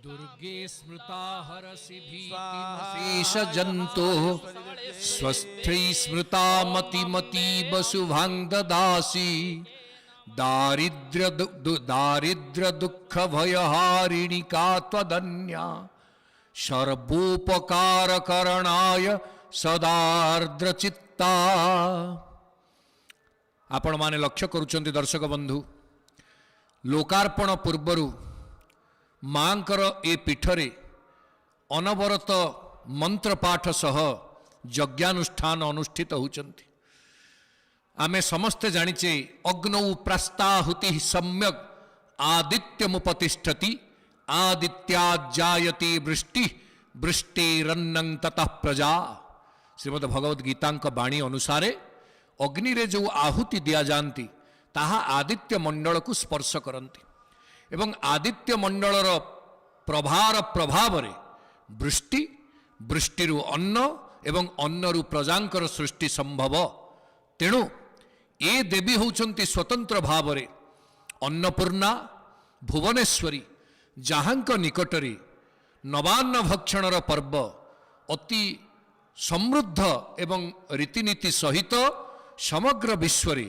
दुर्गे स्मृता हरसि भीतिमशेष जन्तो, स्वस्थै स्मृता मतिमतीव शुभां ददासि, दारिद्र्य दारिद्र्य दुःख भयहारिणि का त्वदन्या, सर्वोपकार करणाय सदार्द्रचित्ता। ଆପଣମାନେ ଲକ୍ଷ୍ୟ କରୁଛନ୍ତି ଦର୍ଶକ ବନ୍ଧୁ, ଲୋକାର୍ପଣ ପୂର୍ବରୁ ମାଙ୍କର ଏ ପୀଠରେ ଅନବରତ ମନ୍ତ୍ରପାଠ ସହ ଯଜ୍ଞାନୁଷ୍ଠାନ ଅନୁଷ୍ଠିତ ହେଉଛନ୍ତି। ଆମେ ସମସ୍ତେ ଜାଣିଛେ, ଅଗ୍ନୌ ପ୍ରାସ୍ତାହୁତି ସମ୍ୟକ୍ ଆଦିତ୍ୟମୁପତିଷ୍ଠତି, ଆଦିତ୍ୟାଜାୟତେ ବୃଷ୍ଟି, ବୃଷ୍ଟିରନ୍ନଂ ତତଃ ପ୍ରଜା। ଶ୍ରୀମଦ ଭଗବତ ଗୀତାଙ୍କ ବାଣୀ ଅନୁସାରେ ଅଗ୍ନିରେ ଯେଉଁ ଆହୁତି ଦିଆଯାଆନ୍ତି, ତାହା ଆଦିତ୍ୟ ମଣ୍ଡଳକୁ ସ୍ପର୍ଶ କରନ୍ତି ଏବଂ ଆଦିତ୍ୟ ମଣ୍ଡଳର ପ୍ରଭାର ପ୍ରଭାବରେ ବୃଷ୍ଟି, ବୃଷ୍ଟିରୁ ଅନ୍ନ ଏବଂ ଅନ୍ନରୁ ପ୍ରଜାଙ୍କର ସୃଷ୍ଟି ସମ୍ଭବ। ତେଣୁ ଏ ଦେବୀ ହେଉଛନ୍ତି ସ୍ୱତନ୍ତ୍ର ଭାବରେ ଅନ୍ନପୂର୍ଣ୍ଣା ଭୁବନେଶ୍ୱରୀ, ଯାହାଙ୍କ ନିକଟରେ ନବାନ୍ନ ଭକ୍ଷଣର ପର୍ବ ଅତି ସମୃଦ୍ଧ ଏବଂ ରୀତିନୀତି ସହିତ ସମଗ୍ର ବିଶ୍ୱରେ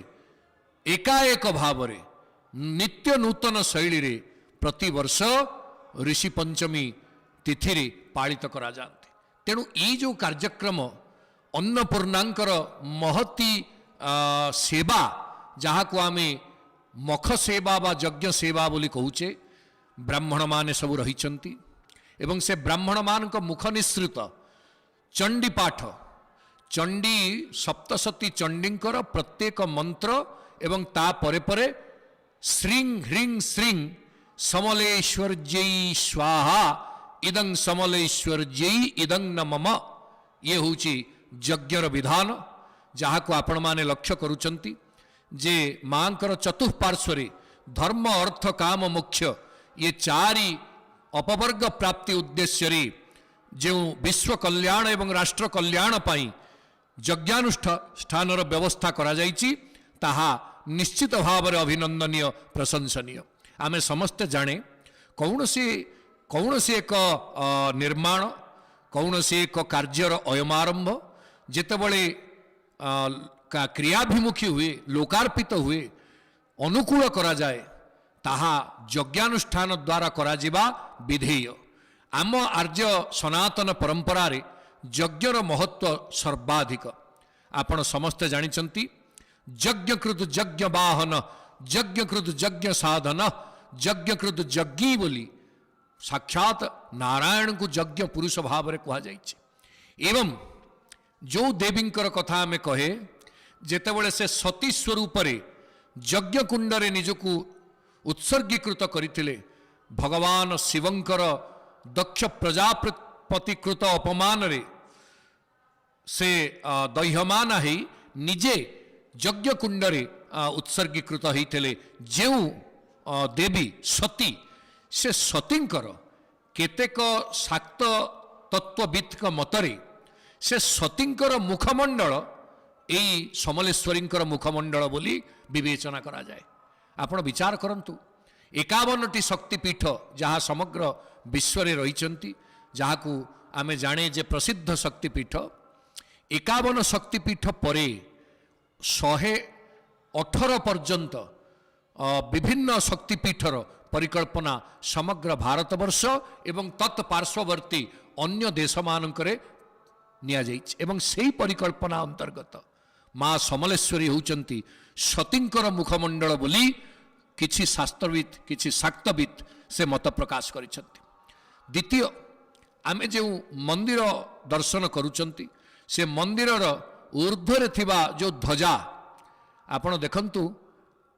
ଏକାଏକ ଭାବରେ ନିତ୍ୟ ନୂତନ ଶୈଳୀରେ ପ୍ରତିବର୍ଷ ଋଷି ପଞ୍ଚମୀ ତିଥିରେ ପାଳିତ କରାଯାଆନ୍ତି। ତେଣୁ ଏଇ ଯେଉଁ କାର୍ଯ୍ୟକ୍ରମ, ଅନ୍ନପୂର୍ଣ୍ଣାଙ୍କର ମହତି ସେବା, ଯାହାକୁ ଆମେ ମଖ ସେବା ବା ଯଜ୍ଞ ସେବା ବୋଲି କହୁଛେ, ବ୍ରାହ୍ମଣମାନେ ସବୁ ରହିଛନ୍ତି ଏବଂ ସେ ବ୍ରାହ୍ମଣମାନଙ୍କ ମୁଖ ନିଃସୃତ ଚଣ୍ଡୀପାଠ, ଚଣ୍ଡୀ ସପ୍ତସତୀ ଚଣ୍ଡୀଙ୍କର ପ୍ରତ୍ୟେକ ମନ୍ତ୍ର ଏବଂ ତା ପରେ ପରେ ଶ୍ରୀଂ ହ୍ରିଂ ଶ୍ରୀଂ ସମଲେଶ୍ୱର୍ଯ୍ୟୈ ସ୍ୱାହା, ଇଦଂ ସମଲେଶ୍ୱର୍ଯ୍ୟୈ ଇଦଂ ନ ମମ, ଇଏ ହେଉଛି ଯଜ୍ଞର ବିଧାନ, ଯାହାକୁ ଆପଣମାନେ ଲକ୍ଷ୍ୟ କରୁଛନ୍ତି ଯେ ମାଙ୍କର ଚତୁଃପାର୍ଶ୍ୱରେ ଧର୍ମ, ଅର୍ଥ, କାମ, ମୋକ୍ଷ, ଇଏ ଚାରି ଅପବର୍ଗ ପ୍ରାପ୍ତି ଉଦ୍ଦେଶ୍ୟରେ ଯେଉଁ ବିଶ୍ୱ କଲ୍ୟାଣ ଏବଂ ରାଷ୍ଟ୍ର କଲ୍ୟାଣ ପାଇଁ ଯଜ୍ଞାନୁଷ୍ଠାନର ବ୍ୟବସ୍ଥା କରାଯାଇଛି, ତାହା ନିଶ୍ଚିତ ଭାବରେ ଅଭିନନ୍ଦନୀୟ, ପ୍ରଶଂସନୀୟ। ଆମେ ସମସ୍ତେ ଜାଣେ, କୌଣସି କୌଣସି ଏକ ନିର୍ମାଣ, କୌଣସି ଏକ କାର୍ଯ୍ୟର ଅୟମାରମ୍ଭ ଯେତେବେଳେ କ୍ରିୟାଭିମୁଖୀ ହୁଏ, ଲୋକାର୍ପିତ ହୁଏ, ଅନୁକୂଳ କରାଯାଏ, ତାହା ଯଜ୍ଞାନୁଷ୍ଠାନ ଦ୍ୱାରା କରାଯିବା ବିଧେୟ। ଆମ ଆର୍ଯ୍ୟ ସନାତନ ପରମ୍ପରାରେ ଯଜ୍ଞର ମହତ୍ଵ ସର୍ବାଧିକ। ଆପଣ ସମସ୍ତେ ଜାଣିଛନ୍ତି, ଯଜ୍ଞକୃତ ଯଜ୍ଞ ବାହନ, ଯଜ୍ଞକୃତ ଯଜ୍ଞ ସାଧନ, ଯଜ୍ଞକୃତ ଯଜ୍ଞୀ ବୋଲି ସାକ୍ଷାତ ନାରାୟଣଙ୍କୁ ଯଜ୍ଞ ପୁରୁଷ ଭାବରେ କୁହାଯାଇଛି। ଏବଂ ଯେଉଁ ଦେବୀଙ୍କର କଥା ଆମେ କହେ, ଯେତେବେଳେ ସେ ସତୀ ସ୍ୱରୂପରେ ଯଜ୍ଞକୁଣ୍ଡରେ ନିଜକୁ ଉତ୍ସର୍ଗୀକୃତ କରିଥିଲେ, ଭଗବାନ ଶିବଙ୍କର ଦକ୍ଷ ପ୍ରଜାପତିକୃତ ଅପମାନରେ ସେ ଦହ୍ୟମାନ ହେଇ ନିଜେ ଯଜ୍ଞକୁଣ୍ଡରେ ଉତ୍ସର୍ଗୀକୃତ ହୋଇଥିଲେ, ଯେଉଁ ଦେବୀ ସତୀ, ସେ ସତୀଙ୍କର କେତେକ ଶାକ୍ତ ତତ୍ତ୍ୱବିତ୍ଙ୍କ ମତରେ ସେ ସତୀଙ୍କର ମୁଖମଣ୍ଡଳ ଏଇ ସମଲେଶ୍ୱରୀଙ୍କର ମୁଖମଣ୍ଡଳ ବୋଲି ବିବେଚନା କରାଯାଏ। ଆପଣ ବିଚାର କରନ୍ତୁ, 51ଟି ଶକ୍ତିପୀଠ ଯାହା ସମଗ୍ର ବିଶ୍ୱରେ ରହିଛନ୍ତି, ଯାହାକୁ ଆମେ ଜାଣେ ଯେ ପ୍ରସିଦ୍ଧ ଶକ୍ତିପୀଠ, 51 ଶକ୍ତିପୀଠ ପରେ 118 ପର୍ଯ୍ୟନ୍ତ ବିଭିନ୍ନ ଶକ୍ତିପୀଠର ପରିକଳ୍ପନା ସମଗ୍ର ଭାରତବର୍ଷ ଏବଂ ତତ୍ ପାର୍ଶ୍ୱବର୍ତ୍ତୀ ଅନ୍ୟ ଦେଶମାନଙ୍କରେ ନିଆଯାଇଛି ଏବଂ ସେହି ପରିକଳ୍ପନା ଅନ୍ତର୍ଗତ ମା ସମଲେଶ୍ୱରୀ ହେଉଛନ୍ତି ସତୀଙ୍କର ମୁଖମଣ୍ଡଳ ବୋଲି କିଛି ଶାସ୍ତ୍ରବିତ୍, କିଛି ଶାକ୍ତବିତ୍ ସେ ମତ ପ୍ରକାଶ କରିଛନ୍ତି। ଦ୍ୱିତୀୟ, ଆମେ ଯେଉଁ ମନ୍ଦିର ଦର୍ଶନ କରୁଛନ୍ତି, ସେ ମନ୍ଦିରର ଉର୍ଦ୍ଧ୍ୱରେ ଥିବା ଯେଉଁ ଧ୍ୱଜା, ଆପଣ ଦେଖନ୍ତୁ,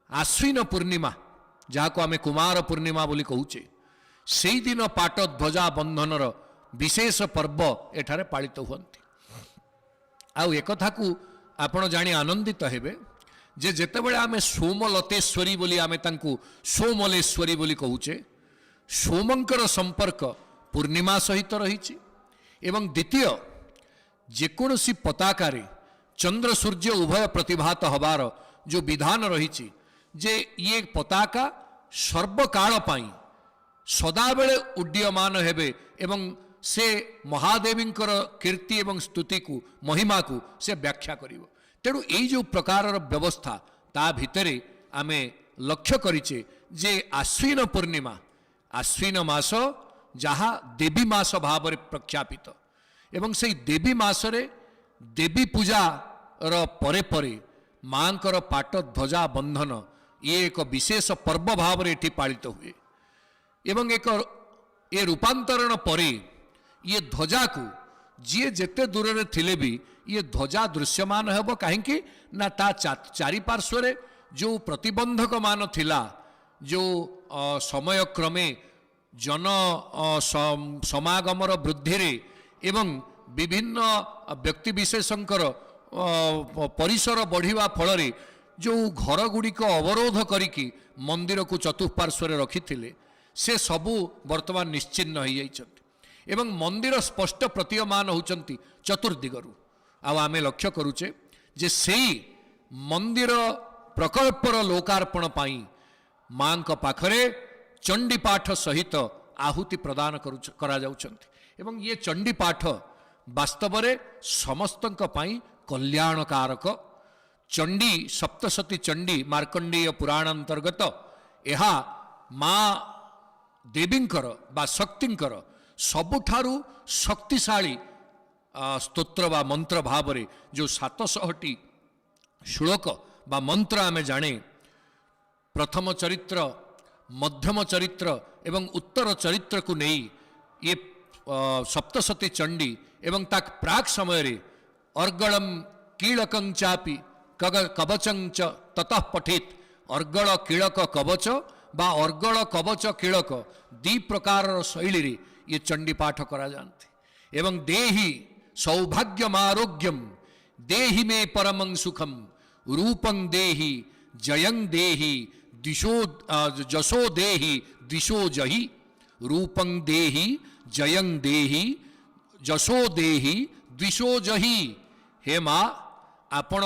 ଆଶ୍ୱିନ ପୂର୍ଣ୍ଣିମା, ଯାହାକୁ ଆମେ କୁମାର ପୂର୍ଣ୍ଣିମା ବୋଲି କହୁଛେ, ସେଇଦିନ ପାଟ ଧ୍ୱଜା ବନ୍ଧନର ବିଶେଷ ପର୍ବ ଏଠାରେ ପାଳିତ ହୁଅନ୍ତି। ଆଉ ଏକଥାକୁ ଆପଣ ଜାଣି ଆନନ୍ଦିତ ହେବେ ଯେ ଯେତେବେଳେ ଆମେ ସୋମଲତେଶ୍ୱରୀ ବୋଲି, ଆମେ ତାଙ୍କୁ ସୋମଲେଶ୍ୱରୀ ବୋଲି କହୁଛେ, ସୋମଙ୍କର ସମ୍ପର୍କ ପୂର୍ଣ୍ଣିମା ସହିତ ରହିଛି ଏବଂ ଦ୍ୱିତୀୟ, ଯେକୌଣସି ପତାକାରେ ଚନ୍ଦ୍ର ସୂର୍ଯ୍ୟ ଉଭୟ ପ୍ରତିଭାତ ହେବାର ଯେଉଁ ବିଧାନ ରହିଛି ଯେ ଇଏ ପତାକା ସର୍ବକାଳ ପାଇଁ ସଦାବେଳେ ଉଡ୍ଡୀୟମାନ ହେବେ ଏବଂ ସେ ମହାଦେବୀଙ୍କର କୀର୍ତ୍ତି ଏବଂ ସ୍ତୁତିକୁ, ମହିମାକୁ ସେ ବ୍ୟାଖ୍ୟା କରିବ। ତେଣୁ ଏଇ ଯେଉଁ ପ୍ରକାରର ବ୍ୟବସ୍ଥା, ତା ଭିତରେ ଆମେ ଲକ୍ଷ୍ୟ କରିଛେ ଯେ ଆଶ୍ୱିନ ପୂର୍ଣ୍ଣିମା, ଆଶ୍ୱିନ ମାସ ଯାହା ଦେବୀ ମାସ ଭାବରେ ପ୍ରଖ୍ୟାପିତ, ଏବଂ ସେଇ ଦେବୀ ମାସରେ ଦେବୀ ପୂଜାର ପରେ ପରେ ମାଙ୍କର ପାଟଧ୍ୱଜା ବନ୍ଧନ ଇଏ ଏକ ବିଶେଷ ପର୍ବ ଭାବରେ ଏଠି ପାଳିତ ହୁଏ। ଏବଂ ଏକ ଏ ରୂପାନ୍ତରଣ ପରେ ଇଏ ଧ୍ୱଜାକୁ ଯିଏ ଯେତେ ଦୂରରେ ଥିଲେ ବି ଇଏ ଧ୍ୱଜା ଦୃଶ୍ୟମାନ ହେବ। କାହିଁକି ନା ତା ଚାରିପାର୍ଶ୍ୱରେ ଯେଉଁ ପ୍ରତିବନ୍ଧକମାନ ଥିଲା, ଯେଉଁ ସମୟକ୍ରମେ ଜନ ସମାଗମର ବୃଦ୍ଧିରେ ଏବଂ ବିଭିନ୍ନ ବ୍ୟକ୍ତିବିଶେଷଙ୍କର ପରିସର ବଢ଼ିବା ଫଳରେ ଯେଉଁ ଘରଗୁଡ଼ିକ ଅବରୋଧ କରିକି ମନ୍ଦିରକୁ ଚତୁଃପାର୍ଶ୍ୱରେ ରଖିଥିଲେ, ସେ ସବୁ ବର୍ତ୍ତମାନ ନିଶ୍ଚିହ୍ନ ହୋଇଯାଇଛନ୍ତି ଏବଂ ମନ୍ଦିର ସ୍ପଷ୍ଟ ପ୍ରତୀୟମାନ ହେଉଛନ୍ତି ଚତୁର୍ଦିଗରୁ। ଆଉ ଆମେ ଲକ୍ଷ୍ୟ କରୁଛେ ଯେ ସେଇ ମନ୍ଦିର ପ୍ରକଳ୍ପର ଲୋକାର୍ପଣ ପାଇଁ ମାଙ୍କ ପାଖରେ ଚଣ୍ଡୀପାଠ ସହିତ ଆହୁତି ପ୍ରଦାନ କରାଯାଉଛନ୍ତି ଏବଂ ଇଏ ଚଣ୍ଡୀପାଠ ବାସ୍ତବରେ ସମସ୍ତଙ୍କ ପାଇଁ କଲ୍ୟାଣକାରକ। ଚଣ୍ଡୀ, ସପ୍ତସତୀ ଚଣ୍ଡୀ ମାର୍କଣ୍ଡେୟ ପୁରାଣ ଅନ୍ତର୍ଗତ, ଏହା ମା ଦେବୀଙ୍କର ବା ଶକ୍ତିଙ୍କର ସବୁଠାରୁ ଶକ୍ତିଶାଳୀ ସ୍ତୋତ୍ର ବା ମନ୍ତ୍ର ଭାବରେ ଯେଉଁ 700ଟି ଶ୍ଳୋକ ବା ମନ୍ତ୍ର ଆମେ ଜାଣେ, ପ୍ରଥମ ଚରିତ୍ର, ମଧ୍ୟମ ଚରିତ୍ର ଏବଂ ଉତ୍ତର ଚରିତ୍ରକୁ ନେଇ ଇଏ ସପ୍ତସତୀ ଚଣ୍ଡୀ। ଏବଂ ତା ପ୍ରାକ୍ ସମୟରେ ଅର୍ଗଳಂ କୀଳକଂ ଚାପି କବଚଂ ଚ ତତଃ ପଠିତ, ଅର୍ଗଳ କୀଳକ କବଚ ବା ଅର୍ଗଳ କବଚ କୀଳକ ଦୁଇ ପ୍ରକାରର ଶୈଳୀରେ ଇଏ ଚଣ୍ଡୀପାଠ କରାଯାଆନ୍ତି। ଏବଂ ଦେହି ସୌଭାଗ୍ୟମାରୋଗ୍ୟମ ଦେହି ମେ ପରମଂ ସୁଖମ ରୂପଂ ଦେହି ଜୟଂ ଦେହି ଦିଶୋ ଯଶୋ ଦେହି ଦିଶୋ ଜହି, ରୂପଂ ଦେହି ଜୟଂ ଦେହି ଯଶୋ ଦେହି ଦ୍ୱିଷୋ ଜହି। ହେ ମା, ଆପଣ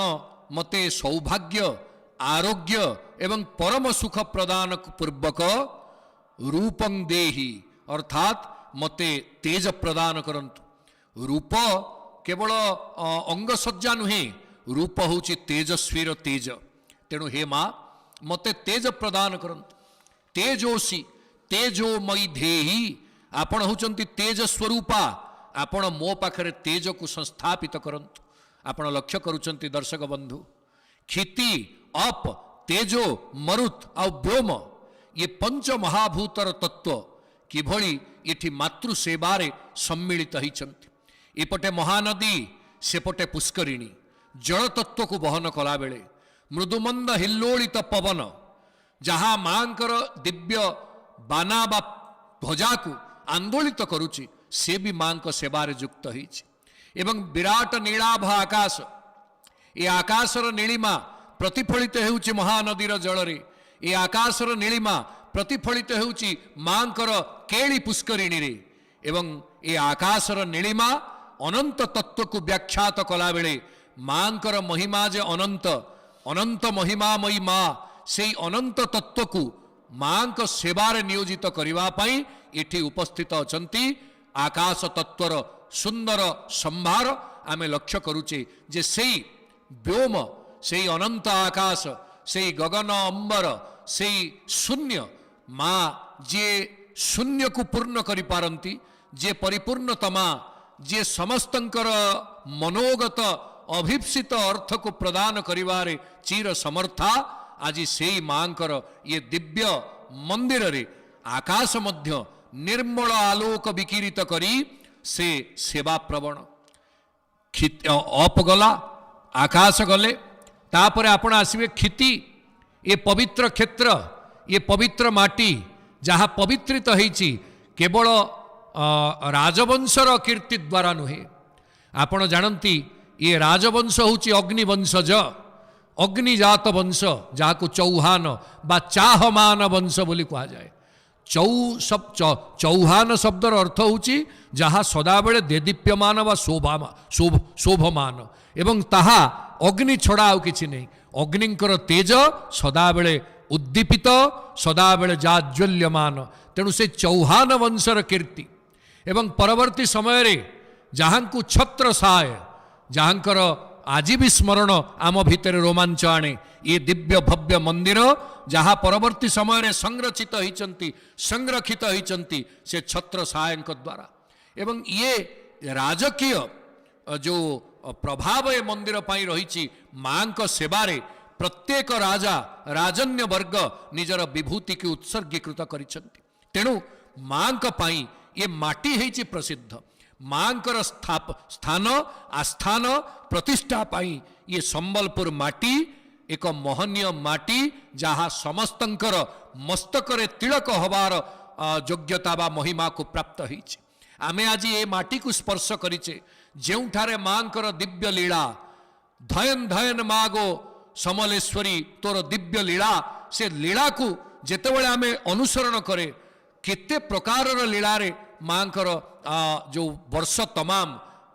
ମୋତେ ସୌଭାଗ୍ୟ, ଆରୋଗ୍ୟ ଏବଂ ପରମ ସୁଖ ପ୍ରଦାନ ପୂର୍ବକ ରୂପଂ ଦେହି, ଅର୍ଥାତ୍ ମୋତେ ତେଜ ପ୍ରଦାନ କରନ୍ତୁ। ରୂପ କେବଳ ଅଙ୍ଗସଜ୍ଜା ନୁହେଁ, ରୂପ ହେଉଛି ତେଜସ୍ୱୀର ତେଜ। ତେଣୁ ହେ ମା, ମୋତେ ତେଜ ପ୍ରଦାନ କରନ୍ତୁ। ତେଜୋସି ତେଜୋମୟୀ ଦେହି, ଆପଣ ହେଉଛନ୍ତି ତେଜ ସ୍ୱରୂପା, ଆପଣ ମୋ ପାଖରେ ତେଜକୁ ସଂସ୍ଥାପିତ କରନ୍ତୁ। ଆପଣ ଲକ୍ଷ୍ୟ କରୁଛନ୍ତି ଦର୍ଶକ ବନ୍ଧୁ, କ୍ଷିତି, ଅପ, ତେଜୋ, ମରୁତ ଆଉ ବ୍ୟୋମ, ଇଏ ପଞ୍ଚ ମହାଭୂତର ତତ୍ତ୍ୱ କିଭଳି ଏଠି ମାତୃ ସେବାରେ ସମ୍ମିଳିତ ହେଇଛନ୍ତି। ଏପଟେ ମହାନଦୀ, ସେପଟେ ପୁଷ୍କରିଣୀ ଜଳତତ୍ତ୍ୱକୁ ବହନ କଲାବେଳେ ମୃଦୁମନ୍ଦ ହିଲ୍ଲୋଳିତ ପବନ ଯାହା ମାଙ୍କର ଦିବ୍ୟ ବାନା ବା ଧ୍ୱଜାକୁ ଆନ୍ଦୋଳିତ କରୁଛି, ସେ ବି ମାଙ୍କ ସେବାରେ ଯୁକ୍ତ ହେଇଛି। ଏବଂ ବିରାଟ ନୀଳାଭ ଆକାଶ, ଏ ଆକାଶର ନୀଳିମା ପ୍ରତିଫଳିତ ହେଉଛି ମହାନଦୀର ଜଳରେ, ଏ ଆକାଶର ନୀଳିମା ପ୍ରତିଫଳିତ ହେଉଛି ମାଙ୍କର କେଳି ପୁଷ୍କରିଣୀରେ। ଏବଂ ଏ ଆକାଶର ନୀଳିମା ଅନନ୍ତ ତତ୍ତ୍ୱକୁ ବ୍ୟାଖ୍ୟାତ କଲାବେଳେ ମାଙ୍କର ମହିମା ଯେ ଅନନ୍ତ, ଅନନ୍ତ ମହିମାମୟୀ ମା, ସେଇ ଅନନ୍ତ ତତ୍ତ୍ୱକୁ ମାଙ୍କ ସେବାରେ ନିୟୋଜିତ କରିବା ପାଇଁ ଏଠି ଉପସ୍ଥିତ ଅଛନ୍ତି ଆକାଶ ତତ୍ତ୍ୱର ସୁନ୍ଦର ସମ୍ଭାର। ଆମେ ଲକ୍ଷ୍ୟ କରୁଛେ ଯେ ସେଇ ବ୍ୟୋମ, ସେଇ ଅନନ୍ତ ଆକାଶ, ସେଇ ଗଗନ ଅମ୍ବର, ସେଇ ଶୂନ୍ୟ, ମା ଯିଏ ଶୂନ୍ୟକୁ ପୂର୍ଣ୍ଣ କରିପାରନ୍ତି, ଯିଏ ପରିପୂର୍ଣ୍ଣତମା, ଯିଏ ସମସ୍ତଙ୍କର ମନୋଗତ ଅଭୀପ୍ସିତ ଅର୍ଥକୁ ପ୍ରଦାନ କରିବାରେ ଚିର ସମର୍ଥା, ଆଜି ସେଇ ମାଙ୍କର ଇଏ ଦିବ୍ୟ ମନ୍ଦିରରେ ଆକାଶ ମଧ୍ୟ ନିର୍ମଳ ଆଲୋକ ବିକିରିତ କରି ସେ ସେବା ପ୍ରବଣ। ଅପ ଗଲା, ଆକାଶ ଗଲେ, ତାପରେ ଆପଣ ଆସିବେ କ୍ଷିତି। ଏ ପବିତ୍ର କ୍ଷେତ୍ର, ଏ ପବିତ୍ର ମାଟି ଯାହା ପବିତ୍ରିତ ହେଇଛି କେବଳ ରାଜବଂଶର କୀର୍ତ୍ତି ଦ୍ୱାରା ନୁହେଁ। ଆପଣ ଜାଣନ୍ତି ଇଏ ରାଜବଂଶ ହେଉଛି ଅଗ୍ନିବଂଶଜ, ଅଗ୍ନିଜାତ ବଂଶ, ଯାହାକୁ ଚୌହାନ ବା ଚାହମାନ ବଂଶ ବୋଲି କୁହାଯାଏ। ଚୌହାନ ଶବ୍ଦର ଅର୍ଥ ହେଉଛି ଯାହା ସଦାବେଳେ ଦେଦୀପ୍ୟମାନ ବା ଶୋଭମାନ, ଏବଂ ତାହା ଅଗ୍ନି ଛଡ଼ା ଆଉ କିଛି ନାହିଁ। ଅଗ୍ନିଙ୍କର ତେଜ ସଦାବେଳେ ଉଦ୍ଦୀପିତ, ସଦାବେଳେ ଜାଜ୍ୱଲ୍ୟମାନ। ତେଣୁ ସେ ଚୌହାନ ବଂଶର କୀର୍ତ୍ତି ଏବଂ ପରବର୍ତ୍ତୀ ସମୟରେ ଯାହାଙ୍କୁ ଛତ୍ର ସାୟ, ଯାହାଙ୍କର ଆଜି ବି ସ୍ମରଣ ଆମ ଭିତରେ ରୋମାଞ୍ଚ ଆଣେ, ଏ ଦିବ୍ୟ ଭବ୍ୟ ମନ୍ଦିର ଯାହା ପରବର୍ତ୍ତୀ ସମୟରେ ସଂରଚିତ ହୋଇଛନ୍ତି, ସଂରକ୍ଷିତ ହୋଇଛନ୍ତି ସେ ଛତ୍ର ସାୟଙ୍କ ଦ୍ୱାରା। ଏବଂ ଇଏ ରାଜକୀୟ ଯେଉଁ ପ୍ରଭାବ ଏ ମନ୍ଦିର ପାଇଁ ରହିଛି, ମାଙ୍କ ସେବାରେ ପ୍ରତ୍ୟେକ ରାଜା ରାଜନ୍ୟ ବର୍ଗ ନିଜର ବିଭୂତିକୁ ଉତ୍ସର୍ଗୀକୃତ କରିଛନ୍ତି। ତେଣୁ ମାଙ୍କ ପାଇଁ ଏ ମାଟି ହେଇଛି ପ୍ରସିଦ୍ଧ। ମାଙ୍କର ସ୍ଥାନ ଆସ୍ଥାନ ପ୍ରତିଷ୍ଠା ପାଇଁ ଇଏ ସମ୍ବଲପୁର ମାଟି ଏକ ମହନୀୟ ମାଟି, ଯାହା ସମସ୍ତଙ୍କର ମସ୍ତକରେ ତିଳକ ହେବାର ଯୋଗ୍ୟତା ବା ମହିମାକୁ ପ୍ରାପ୍ତ ହେଇଛି। ଆମେ ଆଜି ଏ ମାଟିକୁ ସ୍ପର୍ଶ କରିଛେ, ଯେଉଁଠାରେ ମାଙ୍କର ଦିବ୍ୟ ଲୀଳା, ଧୟନ ଧୟନ ମାଗୋ ସମଲେଶ୍ୱରୀ ତୋର ଦିବ୍ୟ ଲୀଳା, ସେ ଲୀଳାକୁ ଯେତେବେଳେ ଆମେ ଅନୁସରଣ କରେ, କେତେ ପ୍ରକାରର ଲୀଳାରେ ମାଙ୍କର ଯେଉଁ ବର୍ଷ ତମାମ।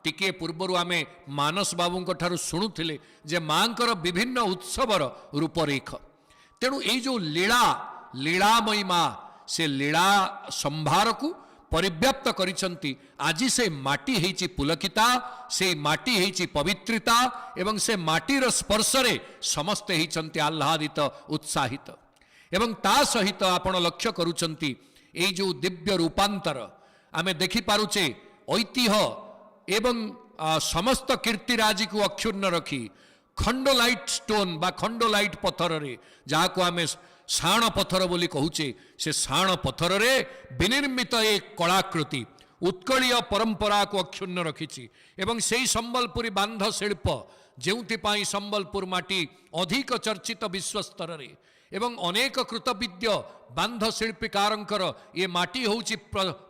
ଟିକିଏ ପୂର୍ବରୁ ଆମେ ମାନସ ବାବୁଙ୍କ ଠାରୁ ଶୁଣୁଥିଲେ ଯେ ମାଙ୍କର ବିଭିନ୍ନ ଉତ୍ସବର ରୂପରେଖ। ତେଣୁ ଏଇ ଯେଉଁ ଲୀଳା, ଲୀଳାମୟୀ ମା, ସେ ଲୀଳା ସମ୍ଭାରକୁ ପରିବ୍ୟାପ୍ତ କରିଛନ୍ତି। ଆଜି ସେ ମାଟି ହେଇଛି ପୁଲକିତା, ସେଇ ମାଟି ହେଇଛି ପବିତ୍ରିତା ଏବଂ ସେ ମାଟିର ସ୍ପର୍ଶରେ ସମସ୍ତେ ହେଇଛନ୍ତି ଆହ୍ଲାଦିତ, ଉତ୍ସାହିତ। ଏବଂ ତା ସହିତ ଆପଣ ଲକ୍ଷ୍ୟ କରୁଛନ୍ତି ଏଇ ଯେଉଁ ଦିବ୍ୟ ରୂପାନ୍ତର ଆମେ ଦେଖିପାରୁଛେ, ଐତିହ୍ୟ ଏବଂ ସମସ୍ତ କୀର୍ତ୍ତିରାଜିକୁ ଅକ୍ଷୁଣ୍ଣ ରଖି ଖଣ୍ଡୋଲାଇଟ୍ ଷ୍ଟୋନ୍ ବା ଖଣ୍ଡୋଲାଇଟ୍ ପଥରରେ, ଯାହାକୁ ଆମେ ସାଣ ପଥର ବୋଲି କହୁଛେ, ସେ ସାଣ ପଥରରେ ବିନିର୍ମିତ ଏ କଳାକୃତି ଉତ୍କଳୀୟ ପରମ୍ପରାକୁ ଅକ୍ଷୁଣ୍ଣ ରଖିଛି। ଏବଂ ସେଇ ସମ୍ବଲପୁରୀ ବାନ୍ଧ ଶିଳ୍ପ, ଯେଉଁଥିପାଇଁ ସମ୍ବଲପୁର ମାଟି ଅଧିକ ଚର୍ଚ୍ଚିତ ବିଶ୍ୱସ୍ତରରେ, ଏବଂ ଅନେକ କୃତବିଦ୍ୟ ବାନ୍ଧ ଶିଳ୍ପୀକାରଙ୍କର ଏ ମାଟି ହେଉଛି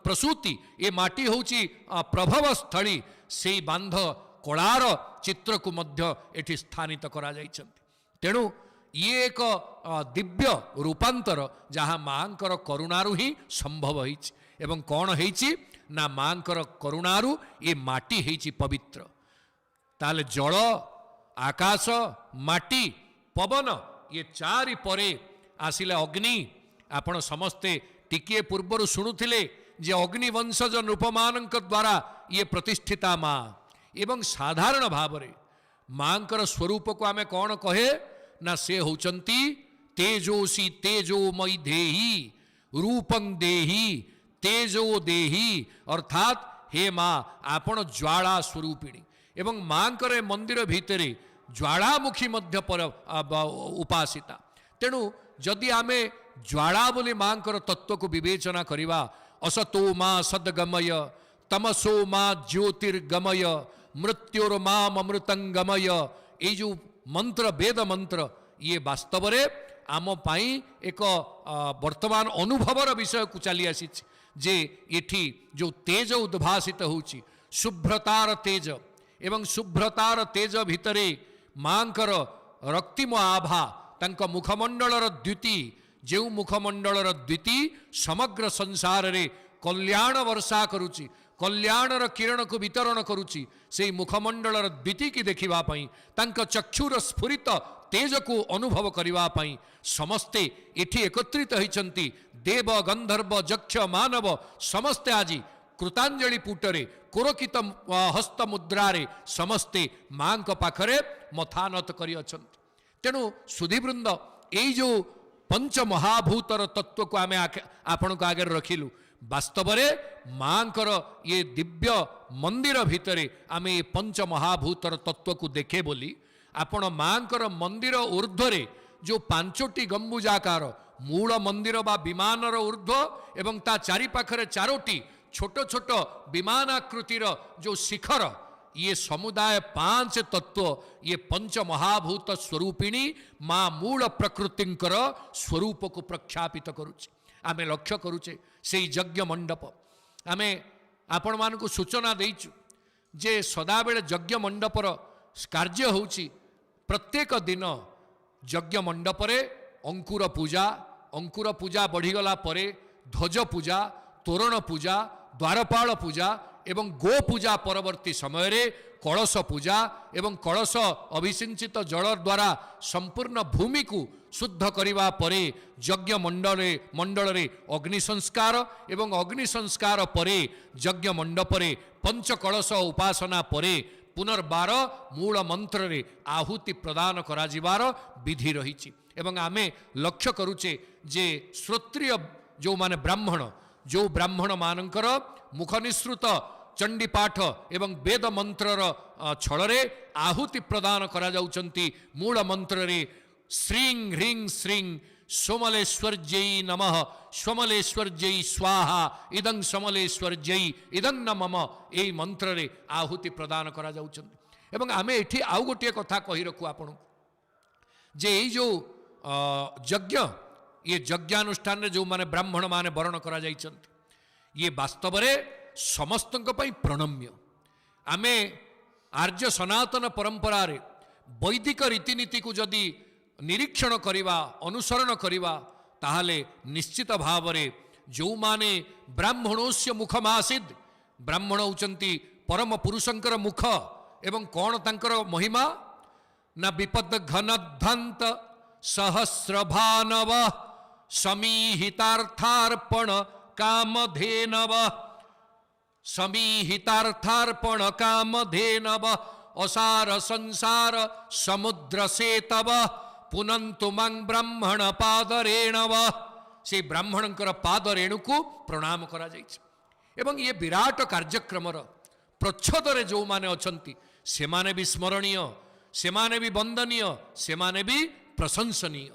ପ୍ରସୂତି, ଏ ମାଟି ହେଉଛି ପ୍ରଭବସ୍ଥଳୀ। ସେଇ ବାନ୍ଧ କଳାର ଚିତ୍ରକୁ ମଧ୍ୟ ଏଠି ସ୍ଥାନିତ କରାଯାଇଛନ୍ତି। ତେଣୁ ଇଏ ଏକ ଦିବ୍ୟ ରୂପାନ୍ତର, ଯାହା ମାଙ୍କର କରୁଣାରୁ ହିଁ ସମ୍ଭବ ହେଇଛି। ଏବଂ କ'ଣ ହେଇଛି ନା, ମାଙ୍କର କରୁଣାରୁ ଏ ମାଟି ହେଇଛି ପବିତ୍ର। ତାହେଲେ ଜଳ, ଆକାଶ, ମାଟି, ପବନ, ଇଏ ଚାରି ପରେ ଆସିଲା ଅଗ୍ନି। ଆପଣ ସମସ୍ତେ ଟିକିଏ ପୂର୍ବରୁ ଶୁଣୁଥିଲେ ଯେ ଅଗ୍ନି ବଂଶଜ ନୃପମାନଙ୍କ ଦ୍ୱାରା ଇଏ ପ୍ରତିଷ୍ଠିତା ମା। ଏବଂ ସାଧାରଣ ଭାବରେ ମାଙ୍କର ସ୍ୱରୂପକୁ ଆମେ କ'ଣ କହେ ନା, ସେ ହେଉଛନ୍ତି ତେଜୋସି ତେଜୋମୟୀ ଦେହୀ ରୂପଂ ଦେହୀ ତେଜୋ ଦେହୀ, ଅର୍ଥାତ୍ ହେ ମା, ଆପଣ ଜ୍ୱାଳା ସ୍ୱରୂପିଣୀ। ଏବଂ ମାଙ୍କର ଏ ମନ୍ଦିର ଭିତରେ ଜ୍ୱାଳାମୁଖୀ ମଧ୍ୟ ଉପାସିତା। ତେଣୁ ଯଦି ଆମେ ଜ୍ୱାଳା ବୋଲି ମାଙ୍କର ତତ୍ତ୍ୱକୁ ବିବେଚନା କରିବା, ଅସତୋ ମା ସଦ୍ଗମୟ, ତମସୋ ମା ଜ୍ୟୋତିର୍ଗମୟ, ମୃତ୍ୟୁର ମା ଅମୃତଙ୍ଗମୟ, ଏଇ ଯେଉଁ ମନ୍ତ୍ର, ବେଦ ମନ୍ତ୍ର, ଇଏ ବାସ୍ତବରେ ଆମ ପାଇଁ ଏକ ବର୍ତ୍ତମାନ ଅନୁଭବର ବିଷୟକୁ ଚାଲି ଆସିଛି ଯେ ଏଠି ଯେଉଁ ତେଜ ଉଦ୍ଭାସିତ ହେଉଛି, ଶୁଭ୍ରତାର ତେଜ, ଏବଂ ଶୁଭ୍ରତାର ତେଜ ଭିତରେ ମାଙ୍କର ରକ୍ତିମ ଆଭା, ତାଙ୍କ ମୁଖମଣ୍ଡଳର ଦ୍ୟୁତି, ଯେଉଁ ମୁଖମଣ୍ଡଳର ଦ୍ୟୁତି ସମଗ୍ର ସଂସାରରେ କଲ୍ୟାଣ ବର୍ଷା କରୁଛି, କଲ୍ୟାଣର କିରଣକୁ ବିତରଣ କରୁଛି, ସେଇ ମୁଖମଣ୍ଡଳର ଦ୍ୟୁତିକି ଦେଖିବା ପାଇଁ, ତାଙ୍କ ଚକ୍ଷୁର ସ୍ଫୁରିତ ତେଜକୁ ଅନୁଭବ କରିବା ପାଇଁ ସମସ୍ତେ ଏଠି ଏକତ୍ରିତ ହୋଇଛନ୍ତି। ଦେବ, ଗନ୍ଧର୍ବ, ଯକ୍ଷ, ମାନବ ସମସ୍ତେ ଆଜି କୃତାଞ୍ଜଳି ପୁଟରେ କୋରକିତ ହସ୍ତ ମୁଦ୍ରାରେ ସମସ୍ତେ ମାଙ୍କ ପାଖରେ ମଥାନତ କରିଅଛନ୍ତି। ତେଣୁ ସୁଧୀବୃନ୍ଦ, ଏଇ ଯେଉଁ ପଞ୍ଚ ମହାଭୂତର ତତ୍ତ୍ୱକୁ ଆମେ ଆପଣଙ୍କ ଆଗରେ ରଖିଲୁ, ବାସ୍ତବରେ ମାଙ୍କର ଇଏ ଦିବ୍ୟ ମନ୍ଦିର ଭିତରେ ଆମେ ଏ ପଞ୍ଚ ମହାଭୂତର ତତ୍ତ୍ୱକୁ ଦେଖେ ବୋଲି ଆପଣ ମାଙ୍କର ମନ୍ଦିର ଉର୍ଦ୍ଧ୍ୱରେ ଯେଉଁ ପାଞ୍ଚୋଟି ଗମ୍ବୁଜାକାର ମୂଳ ମନ୍ଦିର ବା ବିମାନର ଉର୍ଦ୍ଧ୍ୱ ଏବଂ ତା ଚାରିପାଖରେ ଚାରୋଟି ଛୋଟ ଛୋଟ ବିମାନାକୃତିର ଯେଉଁ ଶିଖର, ଇଏ ସମୁଦାୟ ପାଞ୍ଚ ତତ୍ତ୍ୱ, ଇଏ ପଞ୍ଚ ମହାଭୂତ ସ୍ୱରୂପିଣୀ ମା ମୂଳ ପ୍ରକୃତିଙ୍କର ସ୍ୱରୂପକୁ ପ୍ରଖ୍ୟାପିତ କରୁଛି। ଆମେ ଲକ୍ଷ୍ୟ କରୁଛେ ସେଇ ଯଜ୍ଞ ମଣ୍ଡପ। ଆମେ ଆପଣମାନଙ୍କୁ ସୂଚନା ଦେଇଛୁ ଯେ ସଦାବେଳେ ଯଜ୍ଞ ମଣ୍ଡପର କାର୍ଯ୍ୟ ହେଉଛି ପ୍ରତ୍ୟେକ ଦିନ ଯଜ୍ଞ ମଣ୍ଡପରେ ଅଙ୍କୁର ପୂଜା, ଅଙ୍କୁର ପୂଜା ବଢ଼ିଗଲା ପରେ ଧ୍ୱଜ ପୂଜା, ତୋରଣ ପୂଜା, ଦ୍ୱାରପାଳ ପୂଜା ଏବଂ ଗୋ ପୂଜା ପରବର୍ତ୍ତୀ ସମୟରେ କଳସ ପୂଜା ଏବଂ କଳସ ଅଭିସିଞ୍ଚିତ ଜଳ ଦ୍ୱାରା ସମ୍ପୂର୍ଣ୍ଣ ଭୂମିକୁ ଶୁଦ୍ଧ କରିବା ପରେ ଯଜ୍ଞ ମଣ୍ଡଳରେ ଅଗ୍ନି ସଂସ୍କାର ଏବଂ ଅଗ୍ନି ସଂସ୍କାର ପରେ ଯଜ୍ଞ ମଣ୍ଡପରେ ପଞ୍ଚକଳସ ଉପାସନା ପରେ ପୁନର୍ବାର ମୂଳ ମନ୍ତ୍ରରେ ଆହୁତି ପ୍ରଦାନ କରାଯିବାର ବିଧି ରହିଛି। ଏବଂ ଆମେ ଲକ୍ଷ୍ୟ କରୁଛେ ଯେ ଶ୍ରୋତ୍ରିୟ ଯେଉଁମାନେ ବ୍ରାହ୍ମଣ, ଯେଉଁ ବ୍ରାହ୍ମଣମାନଙ୍କର ମୁଖ ନିଃସୃତ ଚଣ୍ଡୀପାଠ ଏବଂ ବେଦ ମନ୍ତ୍ରର ଛଳରେ ଆହୁତି ପ୍ରଦାନ କରାଯାଉଛନ୍ତି, ମୂଳ ମନ୍ତ୍ରରେ ଶ୍ରୀଂ ହ୍ରିଂ ଶ୍ରୀଂ ସୋମଲେଶ୍ୱର୍ଯ୍ୟೈ ନମଃ, ସୋମଲେଶ୍ୱର୍ଯ୍ୟೈ ସ୍ୱାହା, ଇଦଂ ସମଲେଶ୍ୱର୍ଯ୍ୟೈ ଇଦଂ ନ ମମ, ଏଇ ମନ୍ତ୍ରରେ ଆହୁତି ପ୍ରଦାନ କରାଯାଉଛନ୍ତି। ଏବଂ ଆମେ ଏଠି ଆଉ ଗୋଟିଏ କଥା କହି ରଖୁ ଆପଣଙ୍କୁ ଯେ ଏଇ ଯେଉଁ ଯଜ୍ଞ, ଇଏ ଯଜ୍ଞାନୁଷ୍ଠାନରେ ଯେଉଁମାନେ ବ୍ରାହ୍ମଣମାନେ ବରଣ କରାଯାଇଛନ୍ତି, ଇଏ ବାସ୍ତବରେ ସମସ୍ତଙ୍କ ପାଇଁ ପ୍ରଣମ୍ୟ। ଆମେ ଆର୍ଯ୍ୟ ସନାତନ ପରମ୍ପରାରେ ବୈଦିକ ରୀତିନୀତିକୁ ଯଦି ନିରୀକ୍ଷଣ କରିବା, ଅନୁସରଣ କରିବା, ତାହେଲେ ନିଶ୍ଚିତ ଭାବରେ ଯେଉଁମାନେ ବ୍ରାହ୍ମଣୋସ୍ୟ ମୁଖମାସିଦ, ବ୍ରାହ୍ମଣ ହେଉଛନ୍ତି ପରମ ପୁରୁଷଙ୍କର ମୁଖ, ଏବଂ କ'ଣ ତାଙ୍କର ମହିମା ନା ବିପଦ ଘନଧ୍ୱାନ୍ତ ସହସ୍ରଭାନବ ସମୀହିତାର୍ଥାର୍ପଣ କାମଧେନବ, ସମୀହିତାର୍ଥାର୍ପଣ କାମଧେନବ ଅସାର ସଂସାର ସମୁଦ୍ର ସେତବ ପୁନନ୍ତୁ ମାଂ ବ୍ରାହ୍ମଣ ପାଦରେଣବ। ସେଇ ବ୍ରାହ୍ମଣଙ୍କର ପାଦରେଣୁକୁ ପ୍ରଣାମ କରାଯାଇଛି। ଏବଂ ଇଏ ବିରାଟ କାର୍ଯ୍ୟକ୍ରମର ପ୍ରଚ୍ଛଦରେ ଯେଉଁମାନେ ଅଛନ୍ତି, ସେମାନେ ବି ସ୍ମରଣୀୟ, ସେମାନେ ବି ବନ୍ଦନୀୟ, ସେମାନେ ବି ପ୍ରଶଂସନୀୟ।